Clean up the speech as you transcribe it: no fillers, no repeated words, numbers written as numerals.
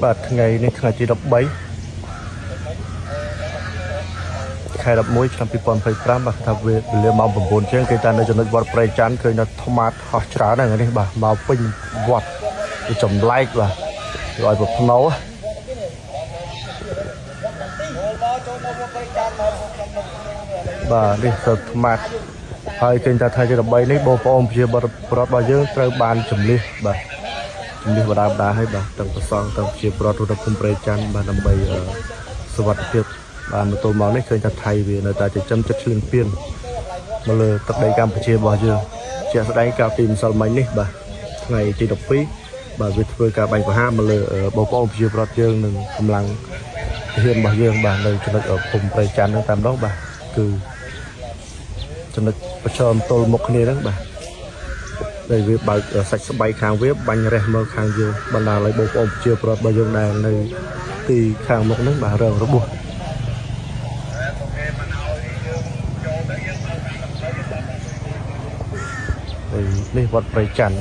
បាទថ្ងៃនេះថ្ងៃទី13ខែ11ឆ្នាំ2025បាទថាវេលាម៉ោង9ជាងគេតែនៅចំណុចវត្តព្រៃច័ន្ទឃើញថាថ្មាតហោះច្រើនហ្នឹងនេះបាទមកពេញវត្តវាចម្លែកបាទវាឲ្យប្រភ្នោបាទនេះទៅថ្មាតហើយឃើញថាថ្ងៃទី13នេះបងប្អូនប្រជាពលរដ្ឋរបស់យើងត្រូវបានជំលះបាទជំលះបដាបដាឲ្យបាទទាំងប្រសង់ទាំងប្រជាពលរដ្ឋរស់នៅភូមិព្រៃច័ន្ទបាទដើម្បីសុវត្ថិភាពបាទមកទល់មកនេះឃើញថាថៃវានៅតែចិញ្ចឹមចិត្តឈ្លានពានមកលើទឹកដីកម្ពុជារបស់យើងជាក់ស្ដែងកាលពីម្សិលមិញនេះបាទថ្ងៃទី12បាទវាធ្វើការបាញ់ប្រហារមកលើបងប្អូនប្រជាពលរដ្ឋយើងនិងកម្លាំងទាហានរបស់យើងបាទនៅចំណុចភូមិព្រៃច័ន្ទហ្នឹងតាមដងបាទគឺចំណុចប្រឈមទល់មុខគ្នាហ្នឹងបាទដែលវាបើកសាច់ស្បែកខាងវាបាញ់រះមកខាងយើងបណ្ដាលឲ្យបងប្អូនប្រជាពលរដ្ឋរបស់យើងដែលនៅទីខាងមុខហ្នឹងបាទរងរបួស ហើយនេះវត្តព្រៃច័ន្ទ